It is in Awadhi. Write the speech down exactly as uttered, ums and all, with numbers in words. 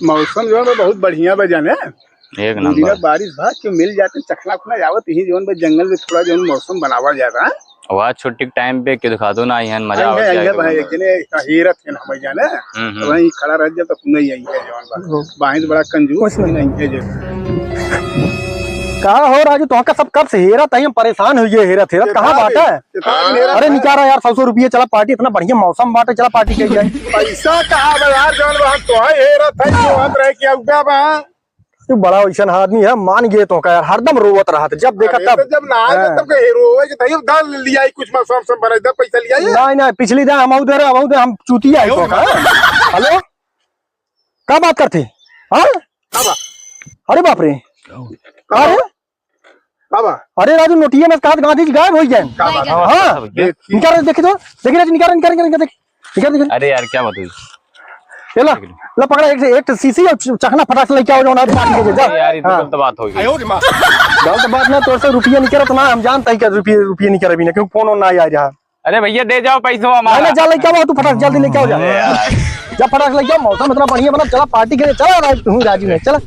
मौसम जौन बा बहुत बढ़िया बा जाने। एक दू दिन नंबर। बारिश भा के मिल जाते, चखना खुना आवत ही जौन बा जंगल में थोड़ा जौन मौसम बनावा जाता है। वह छुट्टी के टाइम पे के दिखा दो ना, यहाँ मजा आई आवत है, आई जाए है भाई, घूमने। एक जने हेरत है ना, हम जाने। हम्म, हम्म। वहीं खड़ा रह जाता, तू नहीं आई है जौन बा। बाहिर बड़ा कंजूस कुछ नहीं। नहीं है जो। का हो राजू, तोहका सब कब से हेरत है, हम परेशान हो गए हेरत हेरत, कहाँ बाटे? अरे निकारा यार, सौ सौ रुपये, चला पार्टी, इतना बढ़िया मौसम बाटे, चला पार्टी करी जाए। पैसा कहाँ बा यार, जौन बा हम तोहे हेरत है, जो हाथ रहे कि अउबा बा। तू बड़ा वैसन आदमी है, मान गए तोहका यार, हरदम रोवत रहत, जब देखा अरे तब। तो जब ना आए हाँ। तब के रोवे के तैयो धर लिया, कुछ मौसम सब बना दे, पैसा लिया ये। नहीं, नहीं, पिछली दाएँ हम उधर, हम उधर, हम चूतिया है तोहका। हेलो, का बात करते? हाँ? का बा? अरे बाप रे। का अरे? बा? का बा? अरे राजू, नोटिया में कहा गांधी जी गायब हो गए। का बात? हाँ। देखी। निकाल, देखी तो, देखी राजू, निकाल, निकाल, निकाल, निकाल, देख। निकाल, निकाल। अरे यार, क्या बात हुई? ये ला, ला पकड़ा, एक, एक शीशी और चखना फटाक से लेके आओ, जो ना पार्टी के, जा। अरे यार, ये तो हाँ। गलत बात हो गई। गलत बात ना, तोर से रुपया निकल तो ना, हम जानते हैं क्या रुपये, रुपये निकल अभी ना, क्यों फोन ना आ रहा। अरे भैया, दे जाओ पैसा हमारा। नहीं, नहीं, जा लेके आओ, तू फटाक जल्दी लेके आओ, जा। अरे यार। जा फटाक लेके आओ, मौसम इतना बढ़िया बना, चला पार्टी के लिए, चला भाई, तू राजू में, चला।